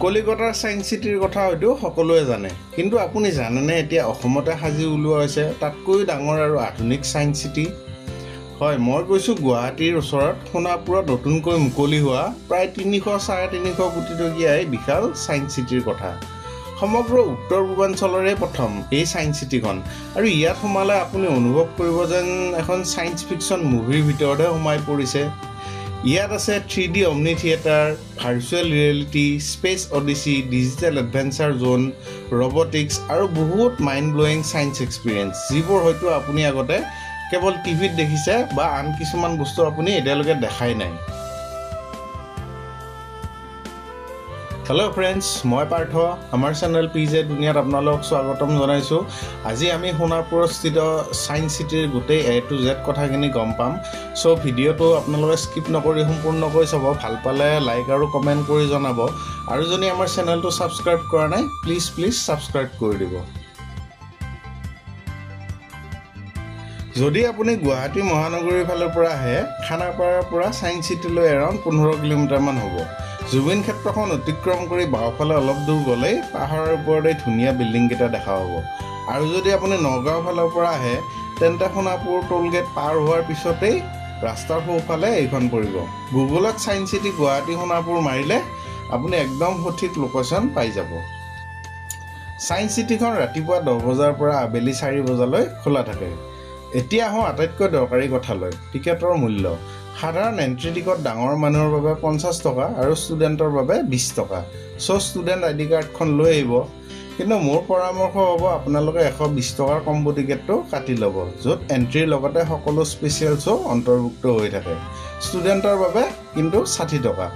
কলিকতাৰ ছায়েন্স চিটিৰ কথা হয়তো সকলোৱে জানে, কিন্তু আপুনি জানেনে এতিয়া অসমতে সাজি উলিওৱা হৈছে তাতকৈও ডাঙৰ আৰু আধুনিক ছায়েন্স চিটি? হয়, মই কৈছোঁ গুৱাহাটীৰ ওচৰত সোণাপুৰত নতুনকৈ মুকলি হোৱা প্ৰায় 300-350 কোটি টকীয়া এই বিশাল ছায়েন্স চিটিৰ কথা। সমগ্ৰ উত্তৰ পূৰ্বাঞ্চলৰে প্ৰথম এই ছায়েন্স চিটিখন, আৰু ইয়াত সোমালে আপুনি অনুভৱ কৰিব যেন এখন ছায়েন্স ফিকশ্যন মুভিৰ ভিতৰতহে সোমাই পৰিছে। ইয়াত আছে 3D omni theatre, virtual reality, space odyssey, digital adventure zone, robotics আৰু বহুত মাইণ্ড ব্লয়িং ছায়েন্স এক্সপিৰিয়েঞ্চ, যিবোৰ হয়তো আপুনি আগতে কেৱল টিভিত দেখিছে বা আন কিছুমান বস্তু আপুনি এতিয়ালৈকে দেখাই নাই। হেল্ল' ফ্ৰেণ্ডছ, মই পাৰ্থ, আমাৰ চেনেল পি জে দুনিয়াত আপোনালোকক স্বাগতম জনাইছোঁ। আজি আমি সোণাপুৰস্থিত ছায়েন্স চিটিৰ গোটেই এ টু জেড কথাখিনি গম পাম। চ' ভিডিঅ'টো আপোনালোকে স্কিপ নকৰি সম্পূৰ্ণকৈ চাব। ভাল পালে লাইক আৰু কমেণ্ট কৰি জনাব, আৰু যদি আমাৰ চেনেলটো ছাবস্ক্ৰাইব কৰা নাই প্লিজ প্লিজ ছাবস্ক্ৰাইব কৰি দিব। যদি আপুনি গুৱাহাটী মহানগৰীৰ ফালৰ পৰা আহে, খানাপাৰাৰ পৰা ছায়েন্স চিটিলৈ এৰাউণ্ড 15 কিলোমিটাৰমান হ'ব। জুবিন ক্ষেত্ৰখন অতিক্ৰম কৰি বাওঁফালে অলপ দূৰ গ'লেই পাহাৰৰ ওপৰতে ধুনীয়া বিল্ডিংকেইটা দেখা পাব। আৰু যদি আপুনি নগাঁও ফালৰ পৰা আহে, তেন্তে সোণাপুৰ টোলগেট পাৰ হোৱাৰ পিছতেই ৰাস্তাৰ সোঁফালে এইখন পৰিব। গুগলত ছায়েন্স চিটি গুৱাহাটী সোণাপুৰ মাৰিলে আপুনি একদম সঠিক লোকেশ্যন পাই যাব। ছায়েন্স চিটিখন ৰাতিপুৱা 10 বজাৰ পৰা আবেলি 4 বজালৈ খোলা থাকে। এতিয়া আহোঁ আটাইতকৈ দৰকাৰী কথালৈ, টিকেটৰ মূল্য। সাধাৰণ এণ্ট্ৰি টিকট ডাঙৰ মানুহৰ বাবে 50 টকা আৰু ষ্টুডেণ্টৰ বাবে 20 টকা। চ' ষ্টুডেণ্ট আই ডি কাৰ্ডখন লৈ আহিব, কিন্তু মোৰ পৰামৰ্শ হ'ব আপোনালোকে 120 টকাৰ কম্বো টিকেটটো কাটি ল'ব, য'ত এণ্ট্ৰিৰ লগতে সকলো স্পেচিয়েল শ্ব' অন্তৰ্ভুক্ত হৈ থাকে। ষ্টুডেণ্টৰ বাবে কিন্তু 60 টকা।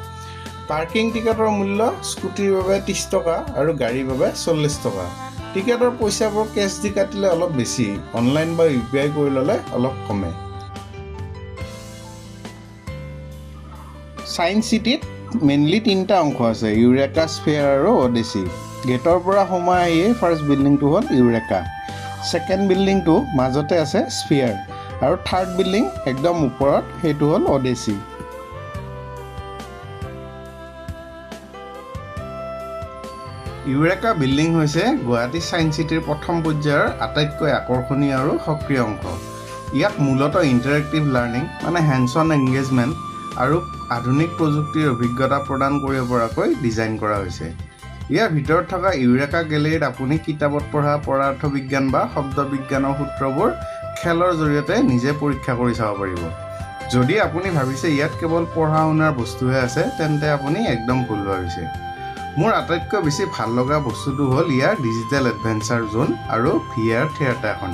পাৰ্কিং টিকেটৰ মূল্য স্কুটিৰ বাবে 30 টকা আৰু গাড়ীৰ বাবে 40 টকা। টিকেটৰ পইচাবোৰ কেছ দি কাটিলে অলপ বেছি, অনলাইন বা ইউ পি আই কৰি ল'লে অলপ কমে। ছায়েন্স চিটিত মেইনলি 3টা অংশ আছে, ইউৰেকা, স্ফেয়াৰ আৰু অডেচি। গেটৰ পৰা সোমাই আহিয়েই ফাৰ্ষ্ট বিল্ডিংটো হ'ল ইউৰেকা, ছেকেণ্ড বিল্ডিংটো মাজতে আছে স্ফেয়াৰ, আৰু থাৰ্ড বিল্ডিং একদম ওপৰত সেইটো হ'ল অডেচি। ইউৰেকা বিল্ডিং হৈছে গুৱাহাটী ছায়েন্স চিটিৰ প্ৰথম পৰ্যায়ৰ আটাইতকৈ আকৰ্ষণীয় আৰু সক্ৰিয় অংশ। ইয়াক মূলতঃ ইণ্টাৰেক্টিভ লাৰ্ণিং মানে হেণ্ডছ অন এংগেজমেণ্ট আৰু আধুনিক প্ৰযুক্তিৰ অভিজ্ঞতা প্ৰদান কৰিব পৰাকৈ ডিজাইন কৰা হৈছে। ইয়াৰ ভিতৰত থকা ইউৰেকা গেলেৰীত আপুনি কিতাপত পঢ়া পদাৰ্থ বিজ্ঞান বা শব্দ বিজ্ঞানৰ সূত্ৰবোৰ খেলৰ জৰিয়তে নিজে পৰীক্ষা কৰি চাব পাৰিব। যদি আপুনি ভাবিছে ইয়াত কেৱল পঢ়া শুনাৰ বস্তুহে আছে, তেন্তে আপুনি একদম ভুল ভাবিছে। মোৰ আটাইতকৈ বেছি ভাল লগা বস্তুটো হ'ল ইয়াৰ ডিজিটেল এডভেঞ্চাৰ জ'ন আৰু ভি আৰ থিয়েটাৰখন।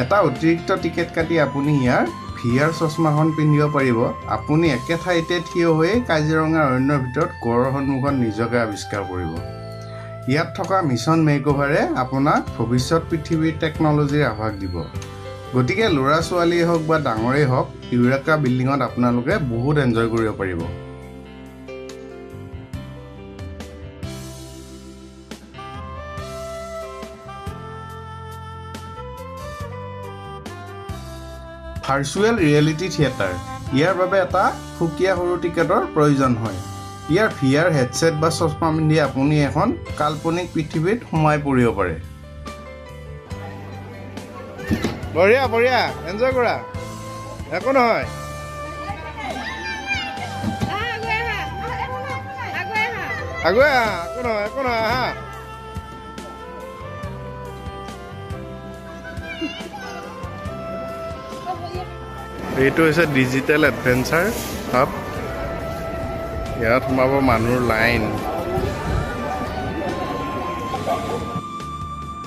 এটা অতিৰিক্ত টিকেট কাটি আপুনি ইয়াৰ ভি আৰ চশমাখন পিন্ধিব পাৰিব। আপুনি একে ঠাইতে থিয় হৈয়ে কাজিৰঙা অৰণ্যৰ ভিতৰত গড়ৰ সন্মুখত নিজকে আৱিষ্কাৰ কৰিব। ইয়াত থকা মিছন মেকঅভাৰে আপোনাক ভৱিষ্যত পৃথিৱীৰ টেকন'লজিৰ আভাস দিব। গতিকে ল'ৰা ছোৱালীয়ে হওক বা ডাঙৰেই হওক, ইউৰেকা বিল্ডিঙত আপোনালোকে বহুত এনজয় কৰিব পাৰিব। ভাৰ্চুৱেল ৰিয়েলিটি থিয়েটাৰ, ইয়াৰ বাবে এটা সুকীয়া সৰু টিকেটৰ প্ৰয়োজন হয়। ইয়াৰ ভি আৰ হেডছেট বা চশমা পিন্ধি আপুনি এখন কাল্পনিক পৃথিৱীত সোমাই পৰিব পাৰে। বঢ়িয়া বঢ়িয়া, এনজয় কৰা, একো নহয়। আগুৱাই আহা, একো নহয়, একো নহয়, আহা। এইটো হৈছে ডিজিটেল এডভেঞ্চাৰ হাব। ইয়াত সোমাব মানুহৰ লাইন।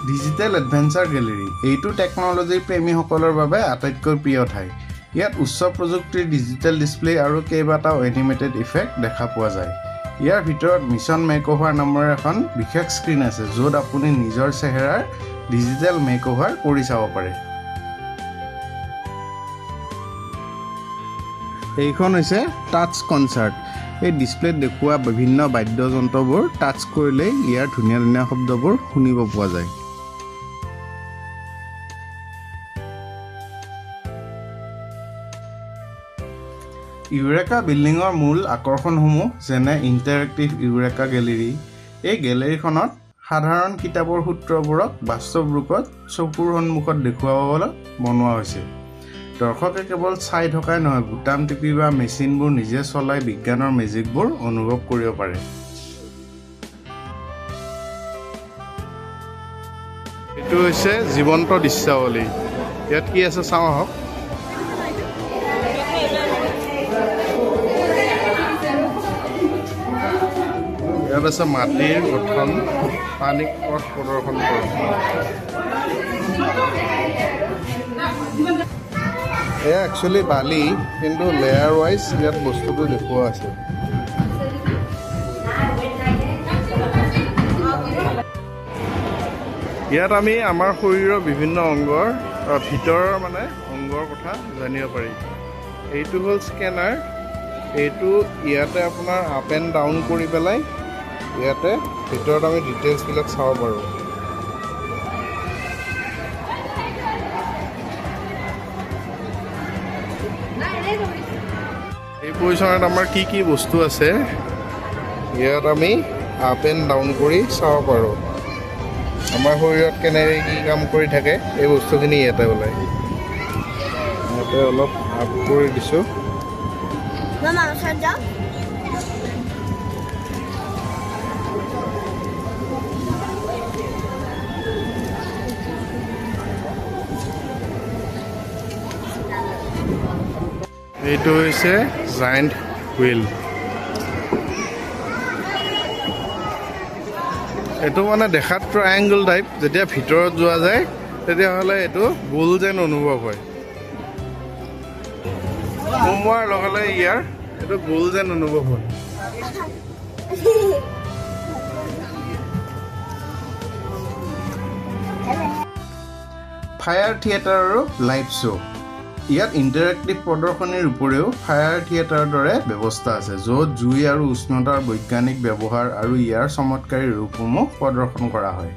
ডিজিটেল এডভেঞ্চাৰ গেলেৰী, এইটো টেকন'লজিৰ প্ৰেমীসকলৰ বাবে আটাইতকৈ প্ৰিয় ঠাই। ইয়াত উচ্চ প্ৰযুক্তিৰ ডিজিটেল ডিছপ্লে আৰু কেইবাটাও এনিমেটেড ইফেক্ট দেখা পোৱা যায়। ইয়াৰ ভিতৰত মিছন মেকঅভাৰ নামৰ এখন বিশেষ স্ক্ৰীণ আছে, য'ত আপুনি নিজৰ চেহেৰাৰ ডিজিটেল মেকঅভাৰ কৰি চাব পাৰে। এইখন হৈছে টাচ কনচাৰ্ট। এই ডিছপ্লেত দেখুওৱা বিভিন্ন বাদ্যযন্ত্ৰবোৰ টাচ কৰিলেই ইয়াৰ ধুনীয়া ধুনীয়া শব্দবোৰ শুনিব পোৱা যায়। ইউৰেকা বিল্ডিঙৰ মূল আকৰ্ষণসমূহ যেনে ইণ্টাৰেক্টিভ ইউৰেকা গেলেৰী। এই গেলেৰীখনত সাধাৰণ কিতাপৰ সূত্ৰবোৰক বাস্তৱ ৰূপত চকুৰ সন্মুখত দেখুৱাবলৈ বনোৱা হৈছে। দৰ্শকে কেৱল চাই থকাই নহয়, বুটাম টিপি বা মেচিনবোৰ নিজে চলাই বিজ্ঞানৰ মেজিকবোৰ অনুভৱ কৰিব পাৰে। এইটো হৈছে জীৱন্ত দৃশ্যাৱলী। ইয়াত কি আছে চাওঁ আহক। ইয়াত আছে মাটিৰ গঠন, পানীক পথ প্ৰদৰ্শন কৰে। এয়া একচুৱেলি বালি, কিন্তু লেয়াৰ ৱাইজ ইয়াত বস্তুটো দেখুওৱা আছে। ইয়াত আমি আমাৰ শৰীৰৰ বিভিন্ন অংগৰ ভিতৰৰ মানে অংগৰ কথা জানিব পাৰি। এইটো হ'ল স্কেনাৰ। এইটো ইয়াতে আপোনাৰ আপ এণ্ড ডাউন কৰি পেলাই ইয়াতে ভিতৰত আমি ডিটেইলছবিলাক চাব পাৰোঁ। এই পজিশ্যনত আমাৰ কি কি বস্তু আছে ইয়াত আমি আপ এণ্ড ডাউন কৰি চাব পাৰোঁ। আমাৰ শৰীৰত কেনেকৈ কি কাম কৰি থাকে এই বস্তুখিনি ইয়াতে ওলায়। ইয়াতে অলপ আপ কৰি দিছোঁ। এইটো হৈছে জাইণ্ট হুইল। এইটো মানে দেখাত ট্ৰায়েংগল টাইপ, যেতিয়া ভিতৰত যোৱা যায় তেতিয়াহ'লে এইটো গোল যেন অনুভৱ হয়। সোমোৱাৰ লগে লগে ইয়াৰ এইটো গোল যেন অনুভৱ হয়। ফায়াৰ থিয়েটাৰৰো লাইভ শ্ব'। ইয়াত ইণ্টাৰেক্টিভ প্ৰদৰ্শনীৰ উপৰিও ফায়াৰ থিয়েটাৰৰ দৰে ব্যৱস্থা আছে, য'ত জুই আৰু উষ্ণতাৰ বৈজ্ঞানিক ব্যৱহাৰ আৰু ইয়াৰ চমৎকাৰী ৰূপসমূহ প্ৰদৰ্শন কৰা হয়।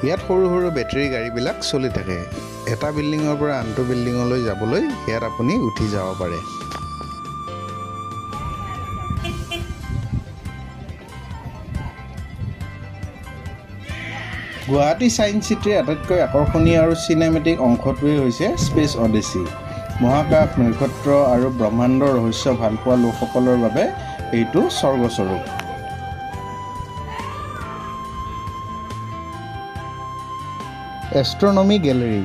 ইয়াত সৰু সৰু বেটেৰী গাড়ীবিলাক চলি থাকে। এটা বিল্ডিঙৰ পৰা আনটো বিল্ডিঙলৈ যাবলৈ ইয়াত আপুনি উঠি যাব পাৰে। গুৱাহাটী ছায়েন্স চিটিৰ আটাইতকৈ আকৰ্ষণীয় আৰু চিনেমেটিক অংশটোৱেই হৈছে স্পেচ অডিচি। মহাকাশ, নক্ষত্ৰ আৰু ব্ৰহ্মাণ্ডৰ ৰহস্য ভালপোৱা লোকসকলৰ বাবে এইটো স্বৰ্গস্বৰূপ। Astronomy gallery.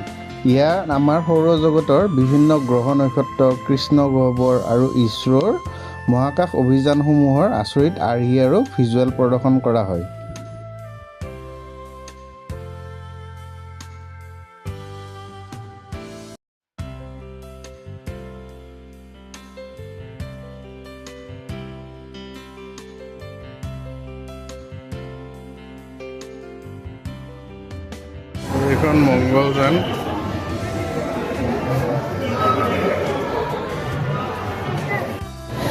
ইয়াৰ আমাৰ সৌৰজগতৰ বিভিন্ন গ্ৰহ নক্ষত্ৰ, কৃষ্ণ গহ্বৰ আৰু ইছৰোৰ মহাকাশ অভিযানসমূহৰ আচৰিত আৰ্হি আৰু ভিজুৱেল প্ৰদৰ্শন কৰা হয়। এইখন মংগলযান।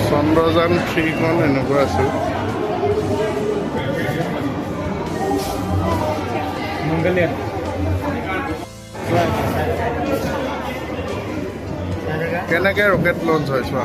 চন্দ্ৰযান 3খন এনেকুৱা আছিল। কেনেকে ৰকেট লঞ্চ হয় চোৱা।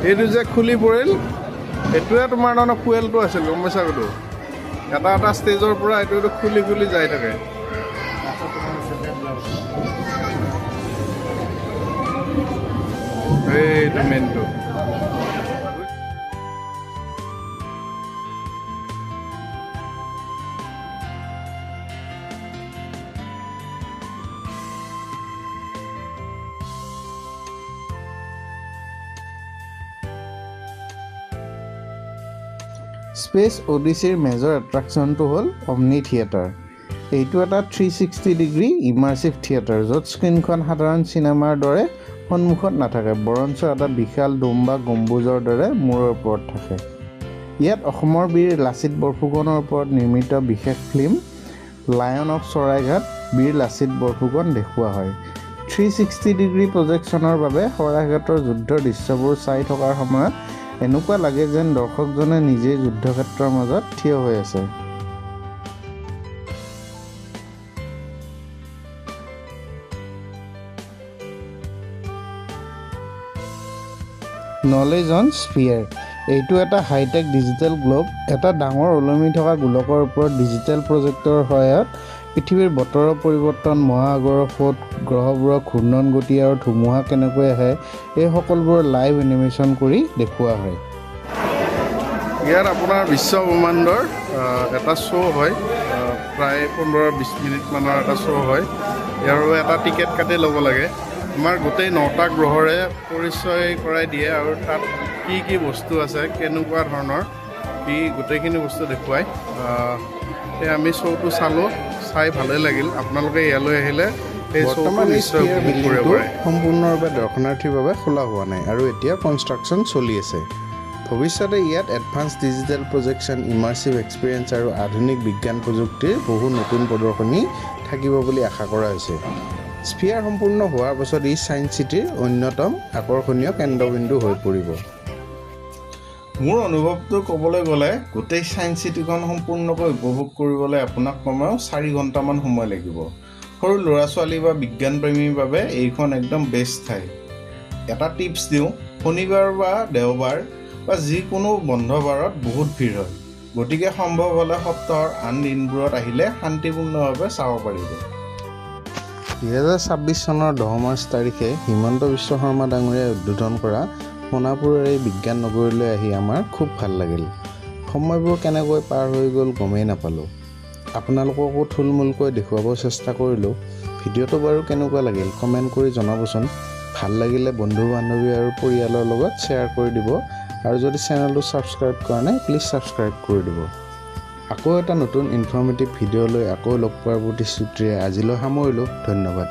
এইটো যে খুলি পৰিল, এইটোৱে তোমাৰ তাৰমানে ফুৱেলটো আছিল, গম পাইছা? এইটো এটা এটা ষ্টেজৰ পৰা এইটো এইটো খুলি খুলি যাই থাকে। এইটো মেইনটো। স্পেচ অডিচিৰ মেজৰ এট্ৰেকশ্যনটো হ'ল অমনি থিয়েটাৰ। এইটো এটা 360 ডিগ্ৰী ইমাৰ্চিভ থিয়েটাৰ, য'ত স্ক্ৰীণখন সাধাৰণ চিনেমাৰ দৰে সন্মুখত নাথাকে, বৰঞ্চ এটা বিশাল ডোম বা গম্বুজৰ দৰে মূৰৰ ওপৰত থাকে। ইয়াত অসমৰ বীৰ লাচিত বৰফুকনৰ ওপৰত নিৰ্মিত বিশেষ ফিল্ম লায়ন অফ শৰাইঘাট বীৰ লাচিত বৰফুকন দেখুওৱা হয়। 360 ডিগ্ৰী প্ৰজেকশ্যনৰ বাবে শৰাইঘাটৰ যুদ্ধৰ দৃশ্যবোৰ চাই থকাৰ সময়ত এনেকুৱা লাগে যেন দৰ্শকজনে নিজেই যুদ্ধক্ষেত্ৰৰ মাজত থিয় হৈ আছে। নলেজ অন স্ফিয়াৰ, এইটো এটা হাইটেক ডিজিটেল গ্ল'ব। এটা ডাঙৰ ওলমি থকা গোলকৰ ওপৰত ডিজিটেল প্ৰজেক্টৰৰ সহায়ত পৃথিৱীৰ বতৰৰ পৰিৱৰ্তন, মহাসাগৰৰ সোঁত, গ্ৰহবোৰৰ ঘূৰ্ণন গতি আৰু ধুমুহা কেনেকৈ আহে, এই সকলোবোৰ লাইভ এনিমেশ্যন কৰি দেখুওৱা হয়। ইয়াত আপোনাৰ বিশ্ব ব্ৰহ্মাণ্ডৰ এটা শ্ব' হয়। প্ৰায় 15-20 মিনিটমানৰ এটা শ্ব' হয়। ইয়াৰো এটা টিকেট কাটি ল'ব লাগে। আমাৰ গোটেই নটা গ্ৰহৰে পৰিচয় কৰাই দিয়ে আৰু তাত কি কি বস্তু আছে, কেনেকুৱা ধৰণৰ কি, গোটেইখিনি বস্তু দেখুৱায়। সেই আমি শ্ব'টো চালোঁ, চাই ভালেই লাগিল। আপোনালোকে ইয়ালৈ আহিলে সেই শ্ব'টো বৰ্তমান এই নিশ্চয় স্ফিয়াৰ উপভোগ কৰিব বিল্ডিংটো পাৰে। সম্পূৰ্ণৰূপে দৰ্শনাৰ্থীৰ বাবে খোলা হোৱা নাই আৰু এতিয়া কনষ্ট্ৰাকশ্যন চলি আছে। ভৱিষ্যতে ইয়াত advance digital projection, immersive experience আৰু আধুনিক বিজ্ঞান প্ৰযুক্তিৰ বহু নতুন প্ৰদৰ্শনী থাকিব বুলি আশা কৰা হৈছে। স্ফিয়াৰ সম্পূৰ্ণ হোৱাৰ পাছত ই ছায়েন্স চিটিৰ অন্যতম আকৰ্ষণীয় কেন্দ্ৰবিন্দু হৈ পৰিব। মোৰ অনুভৱটো ক'বলৈ গ'লে, গোটেই ছায়েন্স চিটিখন সম্পূৰ্ণকৈ উপভোগ কৰিবলৈ আপোনাক কমেও 4 ঘণ্টামান সময় লাগিব। সৰু ল'ৰা ছোৱালী বা বিজ্ঞান প্ৰেমীৰ বাবে এইখন একদম বেষ্ট ঠাই। এটা টিপছ দিওঁ, শনিবাৰ বা দেওবাৰ বা যিকোনো বন্ধ বাৰত বহুত ভিৰ হয়। গতিকে সম্ভৱ হ'লে সপ্তাহৰ আন দিনবোৰত আহিলে শান্তিপূৰ্ণভাৱে চাব পাৰিব। 2026 চনৰ 10 মাৰ্চ তাৰিখে হিমন্ত বিশ্ব শৰ্মা ডাঙৰীয়াই উদ্বোধন কৰা সোণাপুৰৰ এই বিজ্ঞান নগৰীলৈ আহি আমাৰ খুব ভাল লাগিল। সময়বোৰ কেনেকৈ পাৰ হৈ গ'ল গমেই নাপালোঁ। আপোনালোককো থুলমূলকৈ দেখুৱাব চেষ্টা কৰিলোঁ। ভিডিঅ'টো বাৰু কেনেকুৱা লাগিল কমেণ্ট কৰি জনাবচোন। ভাল লাগিলে বন্ধু বান্ধৱী আৰু পৰিয়ালৰ লগত শ্বেয়াৰ কৰি দিব আৰু যদি চেনেলটো ছাবস্ক্ৰাইব কৰা নাই, প্লিজ ছাবস্ক্ৰাইব কৰি দিব। আকৌ এটা নতুন ইনফৰ্মেটিভ ভিডিঅ' লৈ আকৌ লগ পোৱাৰ প্ৰতিশ্ৰুতিৰে আজিলৈ সামৰিলোঁ। ধন্যবাদ।